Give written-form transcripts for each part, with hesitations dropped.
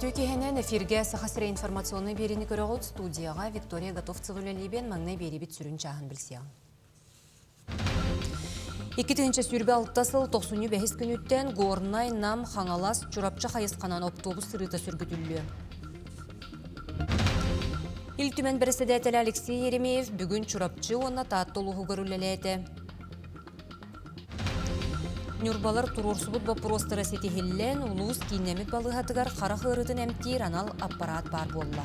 Үтүө киһинэн эфиргэ Саха сирэ информационнай биэриини көрөҕүт. Студияҕа Виктория Готовцева үлэлиибин. Маҥнай биэриибит сүрүн чааһын билсиэҕиҥ. 2026 сыл тохсунньу бэһис күнүттэн Горнай, Нам, Хаҥалас, Чурапчы хайысханан оптуобус сырыыта сөргүтүллүө. Ил Түмэн бэрэссэдээтэлэ Алексей Еремеев бүгүн Чурапчы уонна Таатта улууһугар үлэлээтэ. Ньурбалар туруорсубут боппуруостара ситиһиллэн, улуус кииннэммит балыыһатыгар харах ыарыытын эмтиир анал аппараат баар буолла.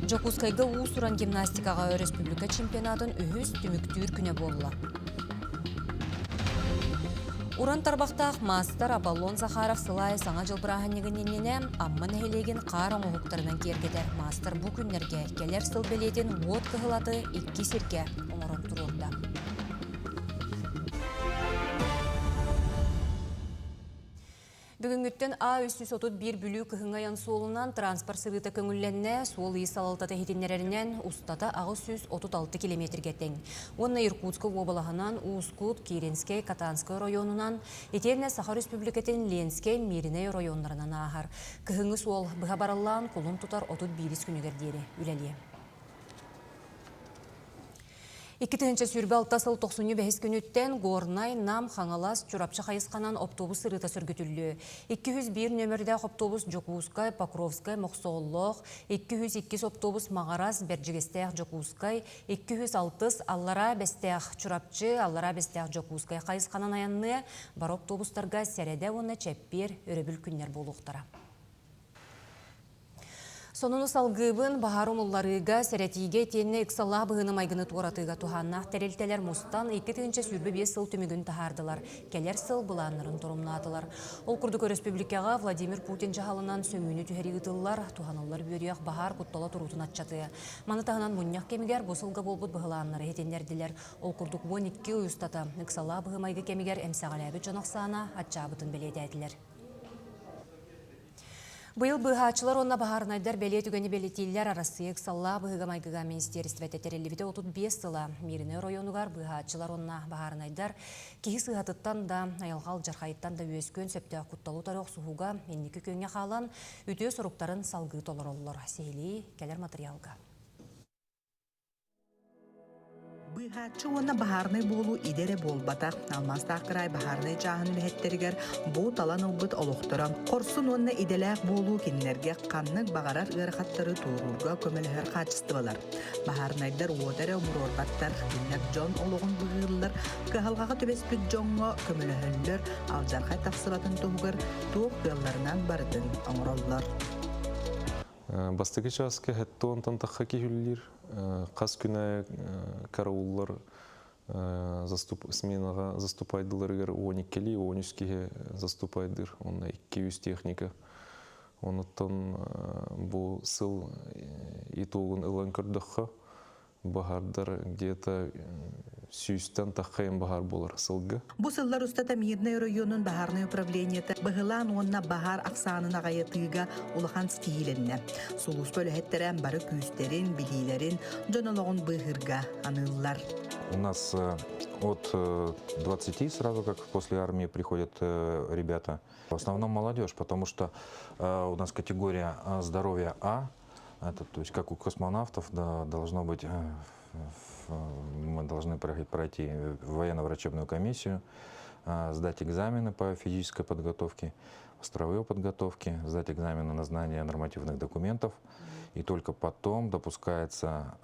Дьокуускайга уус-уран гимнастикаҕа өрөспүүбүлүкэ чемпионатын үһүс түмүктүүр күнэ буолла. Уран тарбахтаах маастар Аполлон Захаров сыл аайы Саҥа дьыл бырааһынньыгын иннинэ Амма нэһилиэгин хаар оҥоһуктарынан киэргэтэр. Маастар бу күннэргэ кэлэр сыл бэлиэтин уот кыһыл аты икки сиргэ оҥорон туруорда. Бүгүҥҥүттэн А331 Бүлүү кыһыҥҥы айан суолунан транспорт сырыыта көҥүллэннэ, суол-иис салалтата иһитиннэрэринэн, устата 836 километргэ тэҥ. Уонна Иркутскай уобалаһынан, Уус-Кут, Киренскэй, Катанскай оройуонунан, итиэннэ Саха Өрөспүүбүлүкэтин Ленскэй, Мииринэй оройуоннарынан ааһар. Кыһыҥҥы суол быһа барыллаан кулун тутар 31 күнүгэр диэри үлэлиэ. 2026 сыл тохсунньу бэһис күнүттэн Горнай, Нам, Хаҥалас, Чурапчы хайысханан оптуобус сырыыта сөргүтүллүө. 201 нөмердээх оптуобус Дьокуускай, Покровскай, Мохсоҕоллоох, 202 оптуобус Маҕарас, Бэрдьигэстээх, Дьокуускай, 206 Аллараа Бэстээх, Чурапчы, Аллараа Бэстээх, Дьокуускай хайысханан айанныа, бары оптуобустарга сэрэдэ уонна чэппиэр, өрөбүл күннэр буолуохтара. Сонуну салгыыбын баһаар умулларыыга, сэрэтиигэ итиэннэ ыксаллаах быһыыны-майгыны туоратыыга туһааннаах тэрилтэлэр мустан 2025 сыл түмүгүн таһаардылар, кэлэр сыл былааннарын торумнаатылар. Ол курдук өрөспүүбүлүкэҕэ Владимир Путин дьаһалынан сөҥүүнү түһэрии ыытыллар, туһаныллар үөрүйэх баһаар куттала туруутун аччатыа. Маны таһынан мунньах кэмигэр бу сылга буолбут быһылааннары иһитиннэрдилэр. Ол курдук 12 ый устата ыксаллаах быһыы-майгы кэмигэр эмсэҕэлээбит дьон ахсаана аччаабытын бэлиэтээтилэр. Быйыл быыһааччылар уонна баһаарынайдар бэлиэ түгэни бэлиэтииллэр Арассыыйа ыксаллаах быһыыга-майгыга министиэристибэтэ тэриллибитэ 35 сыла. Мииринэй оройуонугар быыһааччылар уонна баһаарынайдар киһи сыыһатыттан да, айылҕа алдьархайыттан да үөскүөн сөптөөх кутталы утары охсуһууга инники күөҥҥэ хаалан, үтүө соруктарын салгыы толороллор. Сиһилии кэлэр матырыйаалга. Быыһааччы уонна баһаарынай буолуу идэ эрэ буолбатах. Алмаастаах кыраай баһаарынай чааһын үлэһиттэригэр бу талан ылбыт олохторо. Хорсун уонна идэлээх буолуу кинилэргэ ханнык баҕарар ыарахаттары туоруурга көмөлөһөр хаачыстыбалар. Баһаарынайдар уота эрэ умуруорбаттар, кинилэр дьон олоҕун быыһыыллар, кыһалҕаҕа түбэспит дьоҥҥо көмөлөһөллөр, алдьархай тахсыбатын туһугар туох кыалларынан барытын оҥороллор. Бастакы чааска хэттуонтан тахха киһиллиир. Хас күнэ карауллар сменаҕа заступайдыларыгар 12-ли, 13 киһи заступайдыр, онно 200 техника. Онуттан бу сыл итогун ылан көрдөххө, баһаардар где-то сүүстэн таххайын баһаар буолар сылга. Бу сыллар устата Мирнэй оройуонун баһаарнай управлениета быһылаан уонна баһаар ахсаанын аҕайатыыга улахан ситиһиилэннэ. Сулууспа үлэһиттэрэ бары күүстэрин, билиилэрин дьон олоҕун быыһыырга аныыллар. У нас от 20 сразу как после армии приходят ребята. В основном молодежь, потому что у нас категория здоровья А, это, то есть как у космонавтов, да, должно быть, мы должны пройти военно-врачебную комиссию, сдать экзамены по физической подготовке, строевой подготовке, сдать экзамены на знание нормативных документов, и только потом допускается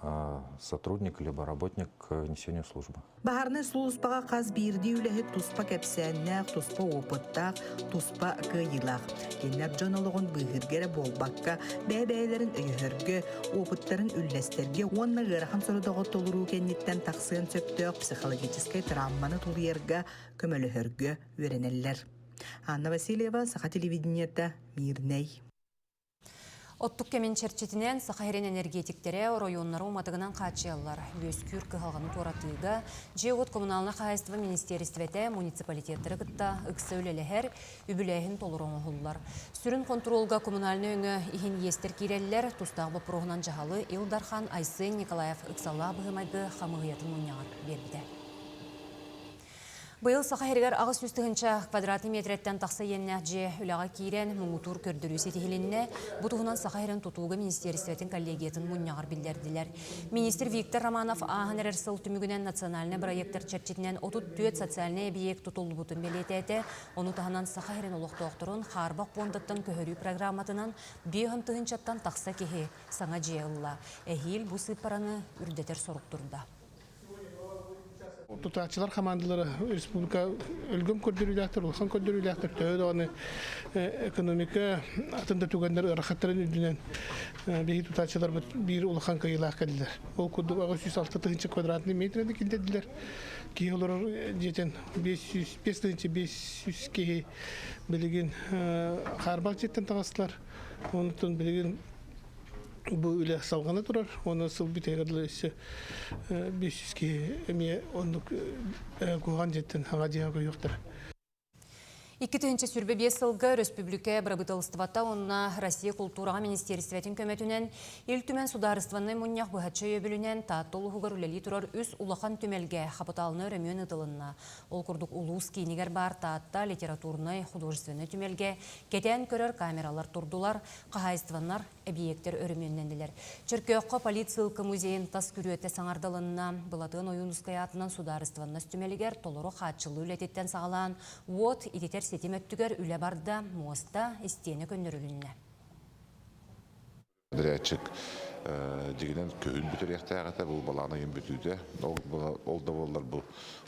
сотрудник либо работник к несению службы. Баһаарынай сулууспаҕа хас биирдии үлэһит туспа кэпсээннээх, туспа опыттаах, туспа кыайыылаах. Кинилэр дьон олоҕун быыһыырга эрэ буолбакка, бэйэ-бэйэлэрин өйөһөргө, опыттарын үллэстэргэ уонна ыарахан сорудоҕу толоруу кэнниттэн тахсыан сөптөөх психологическай травманы тулуйарга көмөлөһөргө үөрэнэллэр. Анна Васильева, Саха телевидениета, Мирнэй. Оттук кэмин чэрчитинэн Саха сирин энергетиктэрэ оройуоннары уматыгынан хааччыйаллар. Үөскүүр кыһалҕаны туоратыыга дьиэ-уот коммуналнай хаһаайыстыба министиэристибэтэ муниципалитеттары кытта ыкса үлэлэһэр, үбүлээһин толору оҥоһуллар. Сүрүн хонтуруолга коммунальнай өҥө иһин иэстэр киирэллэр, тустаах боппуруоһунан дьаһалы Ил Дархан Айсен Николаев ыксаллаах быһыы-майгы хамыыһыйатын мунньаҕар биэрбитэ. Быйыл Саха сиригэр 800 тыһыынча квадратный метреттэн тахса иэннээх дьиэ үлэҕэ киирэн, муҥутуур көрдөрүү ситиһилиннэ. Бу туһунан Саха сирин тутууга министиэристибэтин коллегиятын мунньаҕар биллэрдилэр. Министр Виктор Романов ааһан эрэр сыл түмүгүнэн национальнай бырайыактар чэрчитинэн 34 социальнай эбийиэк тутуллубутун бэлиэтээтэ. Ону таһынан Саха сирин олохтоохторун хаарбах пуондаттан көһөрүү программатынан 5 тыһыынчаттан тахса киһи саҥа дьиэ ылла. Эһиил бу сыыппараны үрдэтэр сорук турда. Тутааччылар хамаандалара республика өлгөм көрдөрүүлээхтэр, улахан көрдөрүүлээхтэр. Төһө даҕаны экономика атын да түгэннэр ыарахаттарын үрдүнэн биһиги тутааччыларбыт биир улахан кыайыылаах кэллилэр. Ол курдук 806 тыһыынча квадратный метраны киллэрдилэр. Киһи олорор дьиэтин 500 тыһыынча 500 киһи билигин хаарбах дьиэттэн таҕыстылар. Онтон билигин бу үлэ салҕана турар уонна сыл бүтэһигэр дылы өссө 500 киһи эмиэ оннук куһаҕан дьиэттэн хаҥа дьиэҕэ көһүөхтэрэ. 2025 сылга өрөспүүбүлүкэ бырабыыталыстыбата уонна Россия култуураҕа министиэристибэтин көмөтүнэн Ил Түмэн судаарыстыбаннай мунньах быһаччы өйөбүлүнэн Таатта улууһугар үлэлии турар үс улахан түмэлгэ хапытаалынай өрөмүөн ыытылынна. Ол курдук улуус киинигэр баар Таатта литературнай художественнай түмэлгэ кэтээн көрөр камералар турдулар, хаһаайыстыбаннар эбийиэктэр өрөмүөннэннилэр. Чөркөөххө политсыылка музейын тас күрүөтэ саҥардылынна. Былатыан Ойуунускай аатынан судаарыстыбаннас түмэлигэр толору хааччыллыы үлэтиттэн саҕалаан уот ититэр ситим өттүгэр үлэ барда, муоста, истиэнэ көннөрүлүннэ. Подрядчик дьигинэн күһүн бүтэриэхтээх этэ, бу балаҕан ыйын бүтүүтэ. Ол да буоллар бу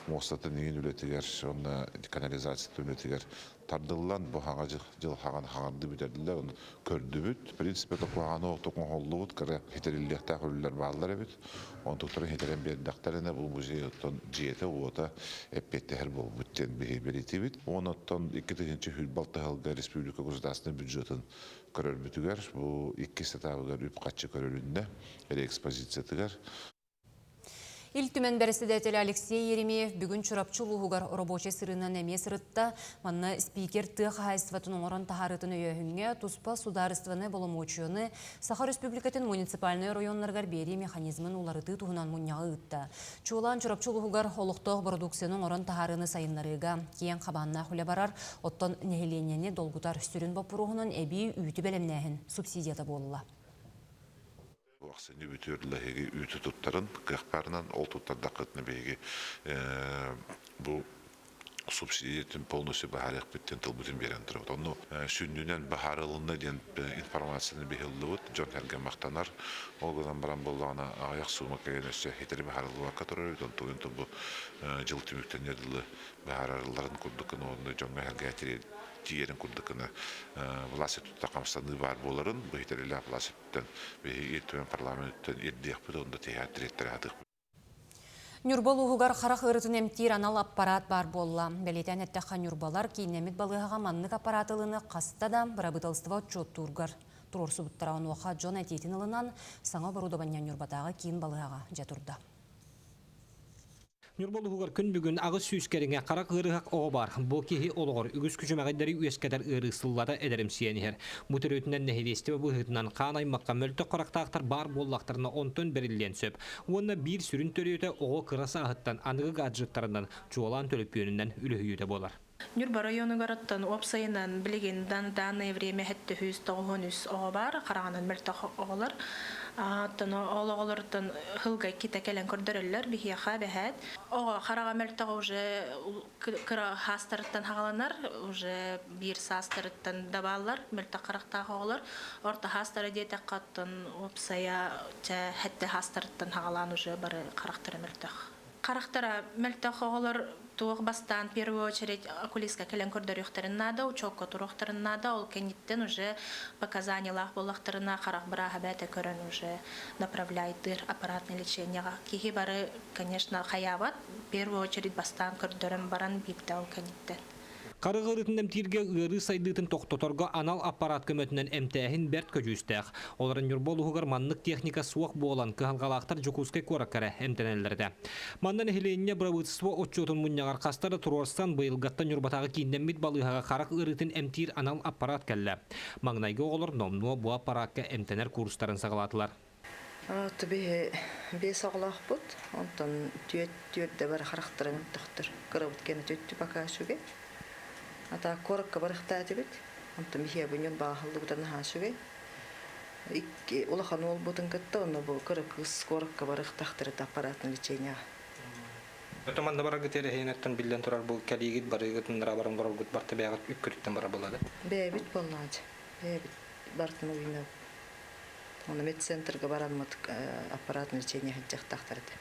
муостатын иҥин үлэтигэр уонна канализациятын үлэтигэр тардыллан бу хаҥа дьыл хаҥан хаҥардыы бүтэрдилэр, ону көрдүбүт. В принципе, куһаҕаны оҕотук оҥоһуллубут, кыра хитэриллиэхтээх үлэлэр бааллар эбит. Онтуктарын хитэрэн биэрдэхтэринэ бу музей оттон дьиэтэ-уота эппиэттэһэр буолбут диэн биһи бэлиэтиибит. Уон оттон 2026 сылга республика государственнай бюджетын көрөрбүтүгэр бу иккис этабыгар үп-харчы көрүлүннэ реэкспозициятыгар. Ил Түмэн бэрэссэдээтэлэ Алексей Еремеев бүгүн Чурапчы улууһугар рабочай сырыынан эмиэ сырытта. Манна спикер тыа хаһаайыстыбатын оҥорон таһаарыытын өйөөһүҥҥэ туспа судаарыстыбаннай боломуочуйаны Саха Республикатын муниципальнай оройуоннарыгар биэрии механизмын уларытыы туһунан мунньаҕы ыытта. Чуолаан Чурапчы улууһугар олохтоох бородууксуйаны оҥорон таһаарыыны сайыннарыыга киэҥ хабааннаах үлэ барар, оттон нэһилиэнньэни долгутар сүрүн боппуруоһунан эбии үүтү бэлэмнээһин субсидията буолла. Ахсынньы бүтүөр эһиги үүтү туттарын кыах баарынан ол туттардаххытына биһиги бу субсидиятын полностью баһаарыахпыт диэн тылбытын биэрэн турабыт. Онно сүнньүнэн баһаарылынна диэн информацияны биһиллибит, дьон-сэргэ махтанар. Ол гынан баран буоллаҕына аҕыйах суума кэлэн өссө хитэри баһаарыллыбакка турар эбит. Онтугун бу дьыл түмүктэнэр дылы баһааралларын курдук гына уонна дьоҥҥо-сэргэ тиийэрин курдук гына власть өттүттэн хамсаныы баар буоларын, бу хитэрилээх власть биһиги Ил Түмэн парламентыттан ирдиэхпит уонна тиһэҕэр тириэртэрэ сатыахпыт. Ньурба улууһугар харах ыарыытын эмтиир анал аппарат баар буолла. Бэлиэтээн эттэххэ, ньурбалар кииннэммит балыыһаҕа маннык аппарат ылыны хаста да бырабыыталыстыба отчуоттуургар туруорсубуттара. Онуоха дьон этиитин ылынан, саҥа оборудование Ньурбатааҕы киин балыыһаҕа дьэ турда. Ньурба улууһугар күн бүгүн 800 кэриҥэ харах ыарыһах оҕо баар. Бу киһи олоҕор үгүс күчүмэҕэйдэри үөскэтэр ыарыы сыллата эдэримсийэн иһэр. Бу төрүөтүнэн нэһилиэстибэ быһыытынан хаан аймахха мөлтөх харахтаахтар баар буоллахтарына онтон бэриллиэн сөп. Уонна биир сүрүн төрүөтэ оҕо кыра сааһыттан аныгы гаджеттарынан, чуолаан төлөпүөнүнэн үлүһүйүүтэ буолар. Ньурба районугар оттон уопсайынан билигин данное время хэттөһүүс тоҕуһун үс оҕо баар, хараҕынан мөлтөх оҕолор. Оттон ол оҕолортон хылга иккитэ кэлэн көрдөрөллөр биһиэхэ бэһээт. Оҕо хараҕа мөлтөҕө уже кыра хаастарыттан хаҕаланар, уже биир саастарыттан да бааллар мөлтөх харахтаах оҕолор. Орто хаастара диэтэххэ оттон уопсайа чэ хэттэ хаастарыттан хаҕалаан уже бары харахтара мөлтөх. Харахтара мөлтөх оҕолор туох бастаан первую очередь окулистка кэлэн көрдөрүөхтэрин наада, учуокка туруохтарын наада, ол кэнниттэн уже показаниялаах буоллахтарына харах бырааһа бэйэтэ көрөн уже направляйдыыр аппаратное лечениеҕа. Киһи бары, конечно, хайаабат, первую очередь бастаан көрдөрөн баран биирдэ ол кэнниттэн. Хары ыарыытын эмтииргэ ыарыы сайдыытын тохтоторго анал аппарат көмөтүнэн эмтээһин бэрт көдьүүстээх. Олорон Ньурба улууһугар маннык техника суох буолан, кыһалҕалаахтар Дьокуускай куоракка эрэ эмтэнэллэр этэ. Манна нэһилиэнньэ бырабыыталыстыба отчуотун мунньаҕар хаста да туруорсан, быйылгаттан Ньурбатааҕы кииннэммит балыыһаҕа харах ыарыытын эмтиир анал аппарат кэллэ. Маҥнайгы оҕолор номнуо бу аппараакка эмтэнэр курстарын саҕалаатылар. Түбүһү биэс оҕолоохпут, онтон түөрт түөрдэ бары харахтара мөлтөхтөр. Кырабыт кэнэ түөттү пока үчүгэй. Ата куоракка барыахтаатыбыт. Онтон биһиэхэ бааһыллыбыта наһаа үчүгэй. Икки улахан уолбутун кытта онно бу кыра кыыс куоракка барыахтаахтар это аппаратное лечение. Өтө манна бараргыт эрэһиэнэттэн биллэн турар бу кэлиигит барыыгыт ыннара баран бараргыт барта бэйэҕит үккүрүттэн бара булады. Бэйэбит буоллаҕа бэйэбит бартын уйна Оны медцентрга бараммыт аппаратное лечение сылдьыахтаахтар этэ.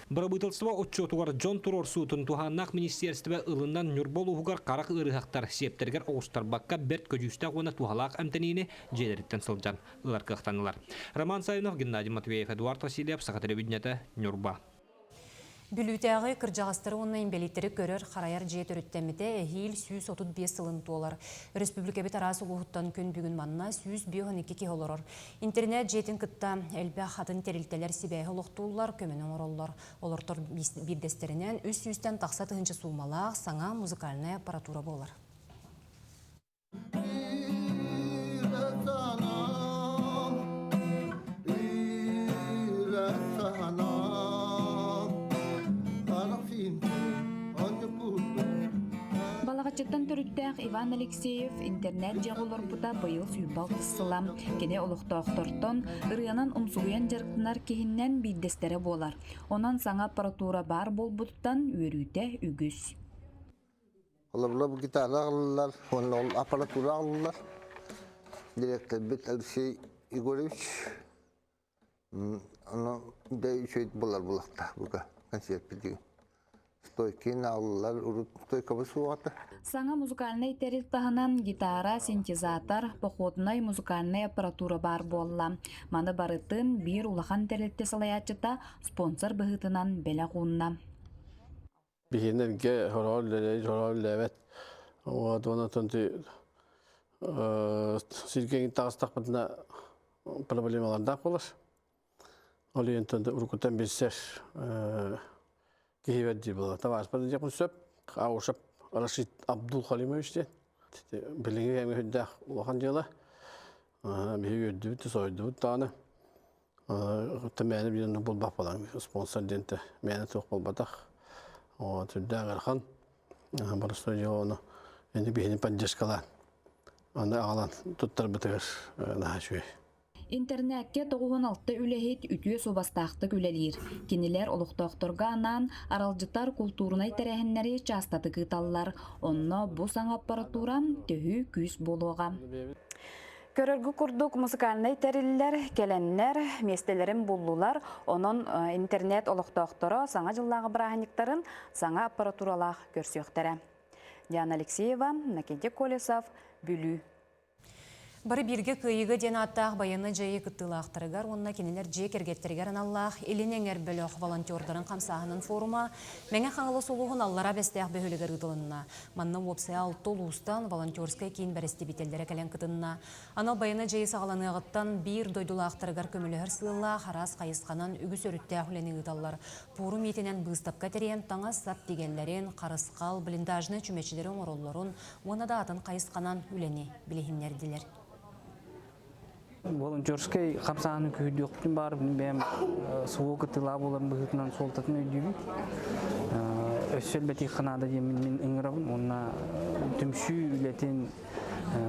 Бырабыыталыстыба отчуотугар дьон туруорсуутун туһааннаах министиэристибэ ылынан Ньурба улууһугар харах ыарыһахтар сиэптэригэр оҕустарбакка бэрт көдьүүстээх уонна туһалаах эмтэниини дьиэлэриттэн сылдьан ылар кыахтаннылар. Роман Савинов, Геннадий Матвеев, Эдуард Васильев, Саха телевидениета, Ньурба. Бүлүүтээҕи кырдьаҕастары уонна инбэлииттэри көрөр-харайар дьиэ төрүттэммитэ эһиил 135 сылын туолар. Өрөспүүбүлүкэбит араас улууһуттан күн бүгүн манна 152 киһи олорор. Интернет дьиэтин кытта элбэх атын тэрилтэлэр сибээһи олохтууллар, көмөнү оҥороллор. Олортор биирдэстэринэн 300-тэн тахса тыһыынча суумалаах саҥа музыкальнай аппаратура буолар. Балаҕаччыттан төрүттээх Иван Алексеев интернет дьиэҕэ олорбута быйыл сүүрбэ алтыс сыла. Кини олохтоохтортон ырыанан умсугуйан дьарыктанар киһиннэн биирдэстэрэ буолар. Онон саҥа аппаратура баар буолбутуттан үөрүүтэ үгүс. Олорлор гитара аҕаллылар, уонна ол аппаратура аҕаллылар. Дириэктэрбит Алексей Егорович ону дэ үчүгэй булар булахта бука концертпитигин. Стойкин аҕаллылар, урут стойкабыт суох этэ. Саҥа музыкальнай тэрил таһынан гитара, синтезатор, походнай музыкальнай аппаратура баар буолла. Маны барытын биир улахан тэрилтэ салайааччыта спонсор быһыытынан бэлэх уунна. Биһиэнэргэ хороҕор үлэлэри хороҕор үлэлээбэт. Вот онон сиргэ таҕыстахпытына проблемалардаах буолар. Ол иһин уруккуттан билсэр киһи бэрт дии буолар. Табаарыспар диэхпин сөп. Аушап Рашид Абдул-Халимович диэн. Билиҥҥи кэмҥэ сүрдээх улахан дьыала. Биһиги үөрдүбүт, сойдубут даҕаны. Мээнэ биир булбат буолан спонсор диэнтэ мээнэ туох буолбатах. Вот сүрдээх ыарахан. Боростуой дьыала ону ини биһини поддержкалаан аны аҕалан туттарбытыгар наһаа үчүгэй. Интернеккэ 96 үлэһит үтүө суобастаахтык үлэлиир. Кинилэр олохтоохторго анаан аралдьытар култуурунай тэрээһиннэри чаастатык ыыталлар. Онно бу саҥа аппаратура төһүү күүс буолуоҕа. Көрөргү курдук музыкальнай тэриллэр кэлэннэр миэстэлэрин буллулар. Онон интернет олохтоохторо саҥа дьыллааҕы бырааһынньыктарын саҥа аппаратуралаах көрсүөхтэрэ. Диана Алексеева, Накентий Колесов, Бүлүү. Бары бииргэ кыайыыга диэн ааттаах байыаннай дьайыы кыттыылаахтарыгар уонна кинилэр дьиэ кэргэттэригэр аналлаах Илин эҥэр бөлөх волонтердарын хамсааһынын форума Мэҥэ Хаҥалас улууһун Аллараа Бэстээх бөһүөлэгэр ыытылынна. Манна уопсайа алта улуустан волонтерскай киин бэрэстэбиитэллэрэ кэлэн кытынна. Анал байыаннай дьайыы саҕаланыаҕыттан биир дойдулаахтарыгар көмөлөһөр сыаллаах араас хайысханан үгүс өрүттээх үлэни ыыталлар. Пуорум иитинэн быыстапка тэрийэн таҥас-сап тигэллэрин, харысхал, блиндажнай чүмэчилэри оҥороллорун уонна да атын хайысханан үлэни билиһиннэрдилэр. Волонтерскай хамсааһыны күүһүрдүөхпүтүн баар бэйэм СВО кыттыылаах буоларым быһыытынан суолтатын өйдүүбүн. Өссө элбэтиэххэ наада диэммин мин ыҥырабын уонна түмсүү үлэтин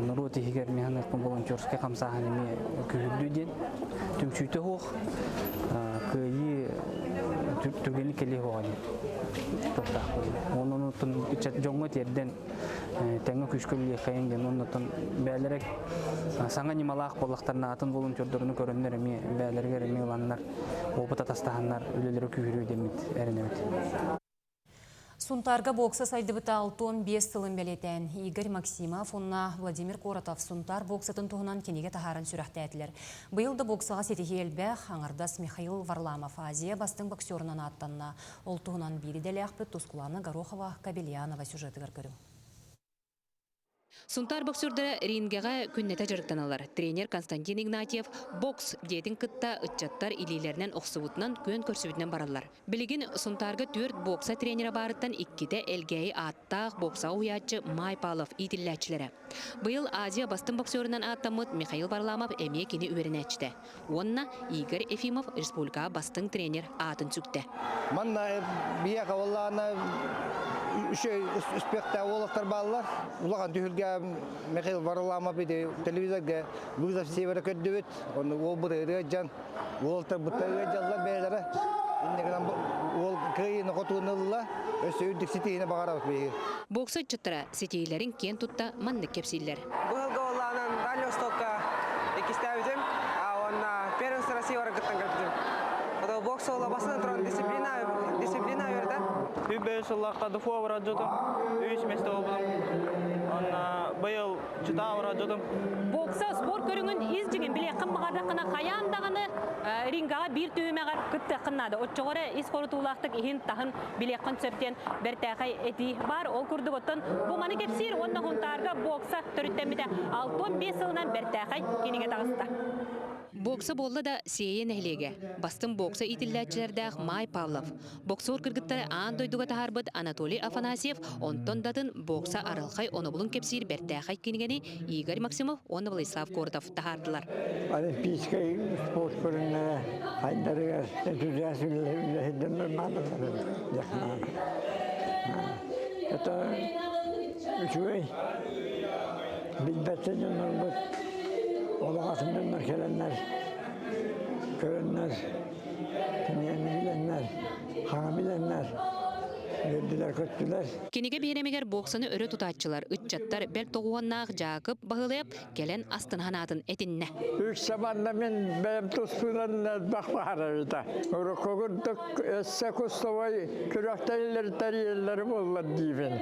норуот иһигэр механизм волонтерскай хамсааһын эмиэ күүһүрдүү диэн түмсүүтэ суох кыайыы түргэнник кэлиэ суоҕа диэн туохтаахпын. Онон ыччат дьоҥҥо тиэрдэн тэҥҥэ күүскэ үлэлиэххэйиҥ диэн оннуттан бээлэрэ саҥа ньымалаах буоллахтарына атын волонтердорunu көрөннөр эмиэ бээлэригэр эмиэ ыланнар опыт атастаһаннар үлэлэрэ күүһүрүө диэммит эрэнэбит. Сунтаарга бокса сайдыбыта 65 сылын бэлиэтээн Игорь Максимов уонна Владимир Коротов Сунтаар боксатын туһунан кинигэ таһааран сүрэхтээтилэр. Быйыл да боксаҕа ситиһии элбэх, аҥардас Михаил Варламов Азия бастыҥ боксерунан ааттанна. Ол туһунан биир идэлээхпит Тускулаана Горохова Кабельянова сюжетыгар көрүҥ. Сунтаар боксердара рингэҕэ күннэтэ дьарыктаналлар. Тренер Константин Игнатьев бокс диэтин кытта ыччаттар илиилэринэн охсубутунан күөн көрсүбүтүнэн бараллар. Билигин Сунтаарга түөрт бокса тренерэ баарыттан иккитэ Элгээйи ааттаах боксаҕа уһуйааччы Май Павлов иитиллээччилэрэ. Быйыл Азия бастыҥ боксерынан ааттаммыт Михаил Варламов эмиэ кини үөрэнээччитэ. Уонна Игорь Ефимов республикаҕа бастыҥ тренер аатын сүктэ. Манна биһиэхэ буоллаҕына үчүгэй успехтаах уолаттар бааллар. Улахан түһүлгэ Михаил Варламов ити телевизорга вызов севера көрдүбүт. Онно уолбут ырыа дьан, уолаттар бутта ырыа дьаллар бэйэлэрэ. Инньэ гынан уол кыайыыны хотууну ылла. Өссө үрдүк ситиһиини баҕарабыт биһиги. Бокса ыччаттара ситиһиилэрин киэн тутта маннык кэпсииллэр. Быһылга буоллаҕынан Дальний Востокка иккистээбитим, уонна Первенство России кыттан кэлбитим. Это бокс ола бастан туран дисциплина, дисциплина үөрэтэр. Үб сыллахха ДФО бараджотум, үс месте болбутум. Онна быйыл Чытаа бараджотум. Бокса спорт көрүҥүн ис дьиҥин билиэххин баҕардаххына хайаан даҕаны рингаҕа биир түһүмэҕэр кыттыаххын наада. Оччоҕо эрэ ис хорутуулаахтык иһин-таһын билиэххин сөп диэн бэртээхэй этии баар. Ол курдук оттон бу маны кэпсиир уонна Һунтаарга бокса төрүттэммитэ 65 сылынан бэртээхэй кинигэ таҕыста. Бокса буолла да Сиэйэ нэһилиэгэ. Бастыҥ бокса иитиллээччилэрдээх Май Павлов. Боксер кыргыттары аан дойдуга таһаарбыт Анатолий Афанасьев, онтон датын бокса арылхай онобулун кэпсиир бэртээхэй кинигэни Игорь Максимов уонна Владислав Коротов таһаардылар. Олимпийскай спорт көрүҥнэрэ хайдарыгар энтузиазм үлэһитдэннэр наадаларын дьахнаан. Это үчүгэй билбэттэ дьоннорбут олох атын дьоннор кэлэннэр көрөннөр кинигэни билэннэр хаҥа билэннэр үөрдүлэр-көттүлэр. Кинигэ биһирэмигэр боксаны өрө тутааччылар, ыччаттар бэрт тоҕуһуоннаах Дьаакып Баһылайап кэлэн астына санаатын этиннэ. Үксэ манна мин бэйэм туспунан элбэх баһарабыта. Урукку курдук өссө кустовой күрэхтэһиилэри тэрийэллэрэ буоллар диибин.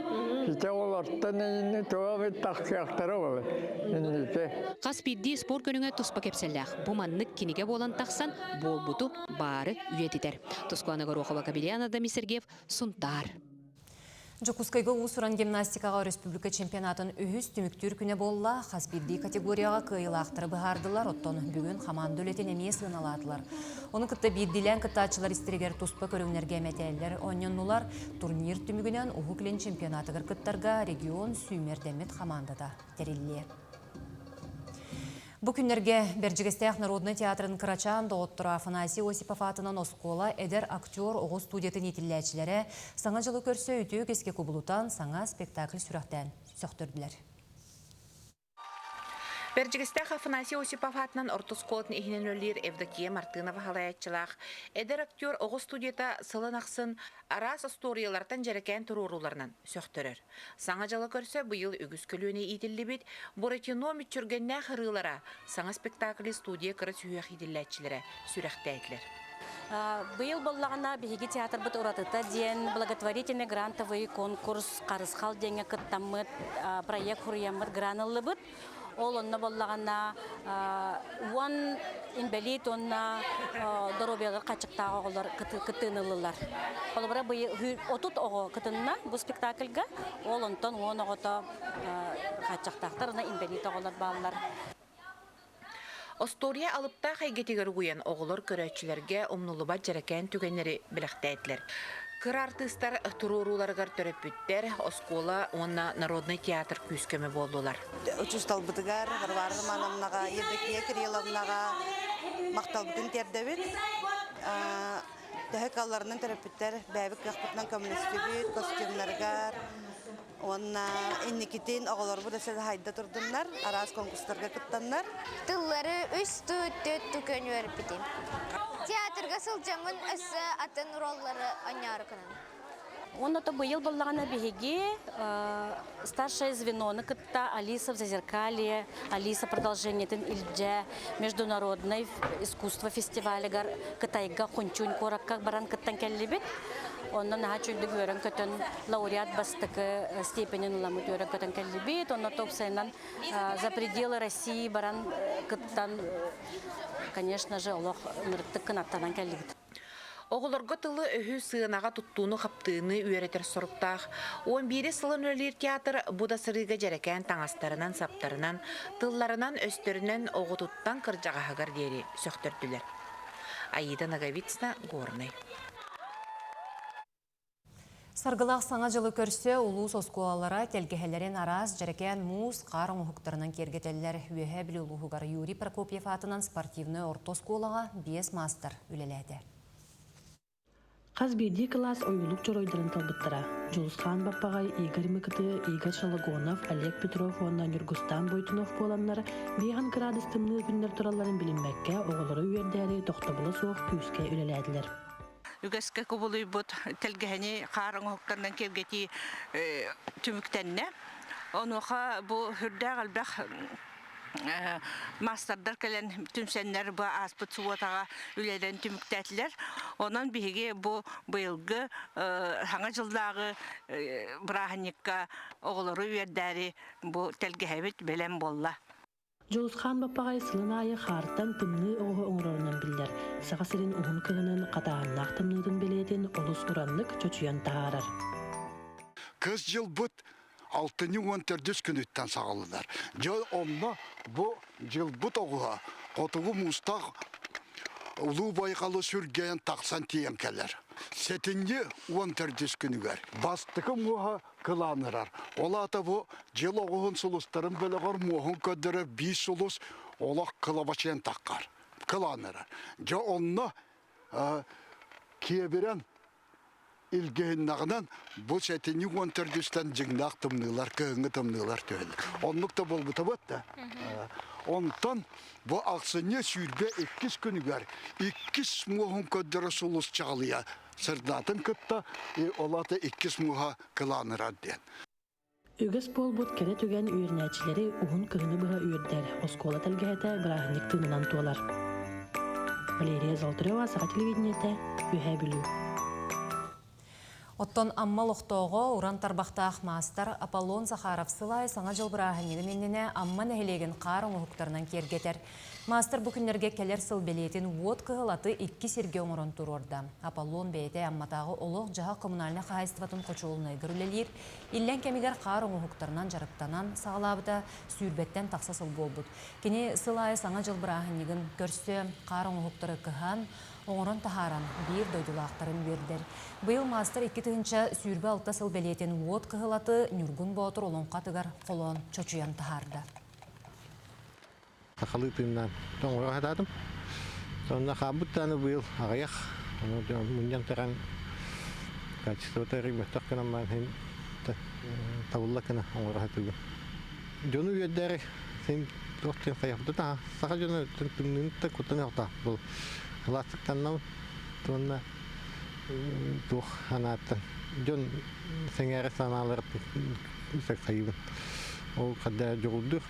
Ити олортон инни туох эмит тахсыахтара ол инники. Хас биирдии спорт көрүҥэ туспа кэпсэллээх. Бу маннык кинигэ буолан тахсан, буолбуту баары үйэтитэр. Тускуана Горохова, Кабельяна Дамир Сергеев, Сунтаар. Дьокуускайга уус-уран гимнастикаҕа өрөспүүбүлүкэ чемпионатын үһүс түмүктүүр күнэ буолла. Хас биирдии категорияҕа кыайыылаахтары быһаардылар, оттон бүгүн хамаанда үлэтин эмиэ сыаналаатылар. Ону кытта биирдиилээн кыттааччылар истэригэр туспа көрүҥнэргэ мэтээллэр оонньоннулар. Турнир түмүгүнэн Уһук Илин чемпионатыгар кыттарга регион сүүмэрдэммит хамаандата тэриллиэ. Бу күннэргэ Бэрдьигэстээх народнай театрын кырачаан доҕотторо Афанасий Осипов аатынан оскуола эдэр актер оҕо студиятын иитиллээччилэрэ Саҥа дьылы көрсө үтүө үгэскэ кубулутан саҥа спектакль сүрэхтээн сөхтөрдүлэр. Бэрдьигэстээх Афанасий Осипов аатынан орто оскуолатын иһинэн үлэлиир Евдокия Мартынова салайааччылаах эдэр актер оҕо студията сылын ахсын араас остуоруйалартан дьэрэкээн туруорууларынан сөхтөрөр. Саҥа дьылы көрсө быйыл үгүс көлүөнэ иитиллибит Буратино мүччүргэннээх ырыалара саҥа спектакли студия кыра сүһүөх иитиллээччилэрэ сүрэхтээтилэр. Быйыл буоллаҕына биһиги театрбыт уратыта диэн благотворительный грантовый конкурс Харысхал диэҥҥэ кыттаммыт проект хуруйаммыт гран ыллыбыт. Ол онно буоллаҕына уон инбэлиит уонна доруобуйалар хаччыктаах оҕолор кыттыыны ыллылар. Холобура, 30 оҕо кытынна бу спектакльга. Ол онтон 10 оҕото хааччахтаахтар уонна инбэлиит оҕолор бааллар. Остуоруйа алыптаах эйгэтигэр угуйан оҕолор көрөөччүлэргэ умнуллубат дьэрэкээн түгэннэри бэлэхтээтилэр. Кыра артыыстар туруорууларыгар төрөппүттэр, оскуола уонна народнай театр күүс-көмө буоллулар. Учууталбытыгар Варвара Романовнаҕа, Евдокия Кирилловнаҕа махталбытын тиэрдэбит. Төһө кыалларынан төрөппүттэр бэйэбит кыахпытынан көмөлөстүбүт, костюмнарыгар, Уонна инникитин оҕолорбут өссө да хайда турдуннар, араас конкурстарга кыттаннар. Тыллары үс ту, түөрт ту күн үөрпитим. Театрга сылдьаммын өссө атын роллары оонньоору гынабын. Уонна то быйыл буоллаҕына биһиги старшее звенону кытта Алиса в зазеркалье, Алиса продолжениетын илдьэ международный искусство фестивалыгар Кытайга Хунчунь куоракка баран кыттан кэллибит. Онно наһаа үчүгдүк үөрэн-көтөн лауреат бастакы степенин ыламмыт үөрэн-көтөн кэллибит. Онно топсайынан за пределы России баран кыттан, конечно же, олох ынырыктык кынаттанан кэллибит. Оҕолорго тылы-өһү сыанаҕа туттууну-хаптыыны үөрэтэр соруктаах 11 сылын үлэлиир театр бу да сырыыга дьэрэкээн таҥастарынан-саптарынан, тылларынан-өстөрүнэн оҕотуттан кырдьаҕаһыгар диэри сөхтөрдүлэр. Аида Ноговицына, Горнай. Саргылаах Саҥа дьылы көрсө улуус оскуолалара тэлгэһэлэрин араас дьэрэкээн муус, хаар оҥоһуктарынан киэргэтэллэр. Үөһээ Бүлүү улууһугар Юрий Прокопьев аатынан спортивнай орто оскуолаҕа биэс маастар үлэлээтэ. Хас биирдии кылаас ойуулук дьоруойдарын талбыттара. Дьулусхаан Баппаҕай, Игорь Мыкыты, Игорь Шалагонов, Олег Петров уонна Ньургустаан Бойтунов буоланнар, биэһэн кыраадыс тымныы күннэр туралларын билиммэккэ, оҕолору үөрдээри тохтобула суох күүскэ үлэлээтилэр. Үгэскэ кубулуйбут тэлгэһэни хаар оҥоһуктарынан киэргэтии түмүктэннэ. Онуоха бу сүрдээх элбэх маастардар кэлэн түмсэннэр бу ааспыт субуотаҕа үлэлэрин түмүктээтилэр. Онон биһиги бу быйылгы Саҥа дьыллааҕы бырааһынньыкка оҕолору үөрдээри бу тэлгэһэбит бэлэм буолла. Дьулусхаан Баппаҕай сылын аайы хаартан тымныы оҕуһу оҥорорунан биллэр. Саха сирин уһун кыһынын хатааһыннаах тымныытын бэлиэтин олус ураннык чочуйан таһаарар. Кыс дьылбыт алтынньы 14-үс күнүттэн саҕаланар. Дьэ онно бу дьылбыт оҕуһа хотугу муустаах Улуу Байҕалы сүргэйэн тахсан тиийэн кэлэр. Сэтинньи 14-үс күнүгэр бастакы муоһа кылаанырар. Ол аата бу дьыл оҕуһун сулустарын бөлөҕөр муоһун көрдөрөр биир сулус олох кылабачыйан таххар. Кылаанырар. Дьэ онно киэбирэн илгэһиннэҕинэн бу сэтинньи 14-үстэн дьиҥнээх тымныылар, кыһыҥҥы тымныылар түһэллэр. Оннук да буолбута да. Онтон бу ахсынньы 22 күнүгэр иккис муоһун көрдөрө сулус чаҕылыйа сырдаатын кытта ол аата иккис муоһа кылаанырар диэн. Үгэс буолбут кэрэ түгэн үөрэнээччилэри уһун кыһыны быһа үөрдэр, оскуола тэлгэһэтэ бырааһынньык тыынынан туолар. Валерия Золотарева, Саха телевидениетэ, Үөһээ Бүлүү. Оттон Амма олохтооҕо уран тарбахтаах маастар Аполлон Захаров сыл аайы Саҥа дьыл бырааһынньыгын иннинэ Амма нэһилиэгин хаар оҥоһуктарынан киэргэтэр. Маастар бу күннэргэ кэлэр сыл бэлиэтин уот кыһыл аты икки сиргэ оҥорон туруорда. Аполлон бэйэтэ Амматааҕы олох-дьаһах коммунальнай хаһаайыстыбатын хочуолунайыгар үлэлиир. Иллэҥ кэмигэр хаар оҥоһуктарынан дьарыктанан саҕалаабыта сүүрбэттэн тахса сыл буолбут. Кини сыл аайы Саҥа дьыл бырааһынньыгын көрсө хаар оҥоһуктары кыһан, оҥорон таһааран биир дойдулаахтарын үөрдэр. Быйыл маастар 2026 сыл бэлиэтин уот кыһыл аты Ньургун Боотур олоҥхо атыгар холоон чочуйан таһаарда. Сахалыы тыыннаан тоҥоро сатаатым. Онно хаалбыт даҕаны быйыл аҕыйах. Ону мунньан туран качествота эрийбэтэх гынан баран син табылла гына оҥоро сатыыбын. Дьону үөрдээри син туох диэн хайахпыт таһа саха дьоно тымныыны да куттаныахтаах был кылаастыктаннабын уонна туох анааттан дьон сэҥээрэ санаалары хайыыбын ол хадда дьоҕурдуур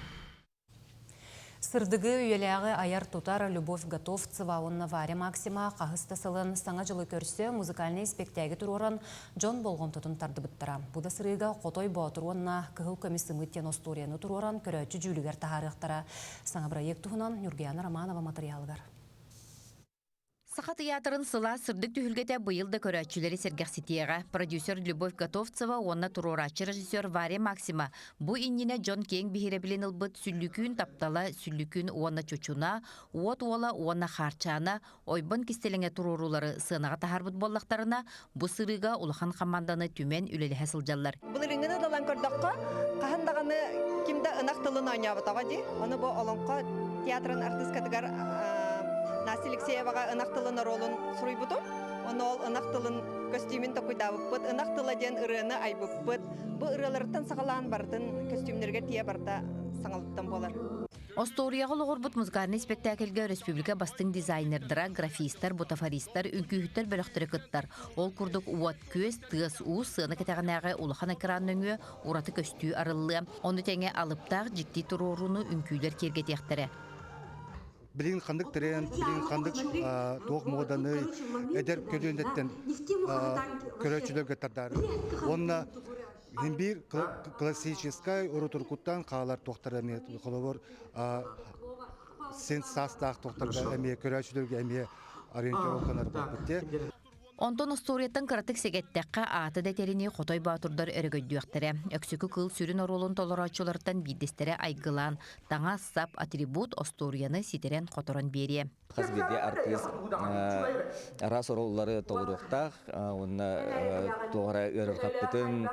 Сырдыгы үйэлээҕи айар-тутар Любовь Готовцева уонна Варя Максима хаһыс да сылын Саҥа дьылы көрсө музыкальнай испэктээги туруоран дьон болҕомтотун тардыбыттара. Бу да сырыыга Хотой Боотур уонна Кыһыл көмүс сымыыт диэн остуоруйаны туруоран көрөөччү дьүүлүгэр таһаарыахтара. Саҥа бырайыак туһунан Ньургуйаана Романова матырыйаалыгар. Саха тыйаатырын сылаас сырдык түһүлгэтэ быйыл да көрөөччүлэри сэргэхситиэҕэ. Продюсер Любовь Готовцева уонна туруорааччы режиссер Варя Максима бу иннинэ дьон киэҥ биһирэбилин ылбыт Сүллүкүүн таптала, Сүллүкүүн уонна Чучуна, Уот уола уонна Хаарчаана, Ойбон кистэлэҥэ туруоруулары сыанаҕа таһаарбыт буоллахтарына, бу сырыыга улахан хамаанданы түмэн үлэлэһэ сылдьаллар. Былырыыҥҥыны ылан көрдөххө, хаһан даҕаны ким да ынах тылын оонньооботоҕо дии. Ону бу Олоҥхо театрын артыыскатыгар Настя Алексееваҕа ынах тылын оруолун суруйбутум. Ону ол ынах тылын көстүүмүн токуйдаабыппыт, ынах тыла диэн ырыаны айбыппыт. Бу ырыаларыттан саҕалаан барытын көстүүмнэригэр тиийэ барыта саҥалыттан буолар. Остуоруйаҕа олоҕурбут музыкальнай испэктээкилгэ өрөспүүбүлүкэ бастыҥ дизайнердара, графистар, бутафористар, үҥкүүһүттэр бөлөхтөрө кыттар. Ол курдук уот-күөс, тыас-уус, сыана кэтэҕинээҕи улахан экран нөҥүө ураты көстүү арыллыа. Ону тэҥэ алыптаах дьикти туруорууну үҥкүүлэр киэргэтиэхтэрэ. Билигин ханнык тренд, билигин ханнык туох муоданы эдэр көлүөнэттэн көрөөччүлэргэ тардаары. Уонна Мин биир классическай урутуркуттан хаалар туохтар эмиэ холобур син саастаах туохтарга эмиэ көрөөччүлэргэ эмиэ ориентировкалар буолбут. Онтон остуоруйаттан кыратык сэгэттэххэ, ааты да этэринии Хотой Боотурдар өрөгөйдүөхтэрэ. Өксөкү кыыл сүрүн оруолун толорооччулартан биирдэстэрэ айгылаан, таҥас-сап, атрибут остуоруйаны ситэрэн-хоторон биэриэ. Хас биирдии артыыс араас оруоллары толоруохтаах уонна туох эрэ ыарырҕаппытын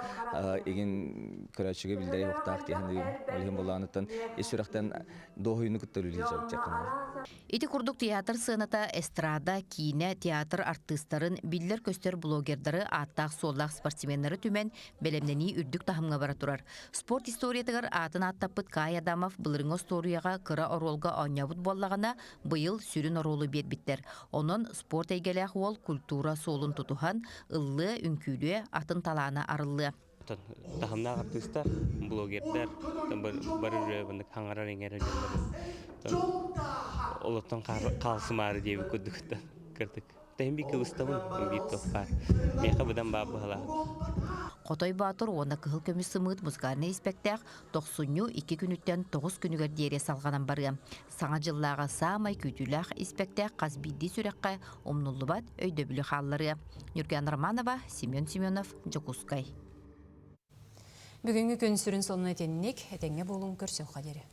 игин көрөөччүгэ биллэрэ уохтаах дии саныыбын. Ол иһин буоллаҕыттан ис сүрэхтэн дуоһуйууну кытта үлэлии сылдьыаххын. Ити курдук театр сыаната эстрада, киинэ, театр артыыстарын, биллэр-көстөр блогердары, ааттаах-суоллаах спортсменнары түмэн, бэлэмнэнии үрдүк таһымҥа бара турар. Спорт историятыгар аатын ааттаппыт Кай Адамов былырыҥҥы остуоруйаҕа кыра оруолга оонньообут буоллаҕына, быйыл сүрүн оруолу биэрбиттэр. Онон спорт эйгэлээх уол культура суолун тутуһан, ыллыа, үҥкүүлүө, атын талаана арыллыа. Таһымнаах артыыстар, блогердар, бары үлэ маннык хаҥарар-иҥэрэр дьоннор. Олортон хаалсымаары диэбит курдук кырдык. Тэһин биир кыбыстабын, биир туох баар. Миэхэ быдан баар быһалаах. Хотой Боотур уонна Кыһыл көмүс сымыыт музыкальнай испэктээк тохсунньу икки күнүттэн тоҕус күнүгэр диэри салҕанан барыа. Саҥа дьыллааҕы саамай күүтүүлээх испэктээк хас биирдии сүрэххэ умнуллубат өйдөбүлү хаалларыа. Ньурган Романова, Семен Семенов, Дьокуускай. Бүгүҥҥү күн сүрүн сонуна итинник, этэҥҥэ буолуҥ көрсүөххэ диэри.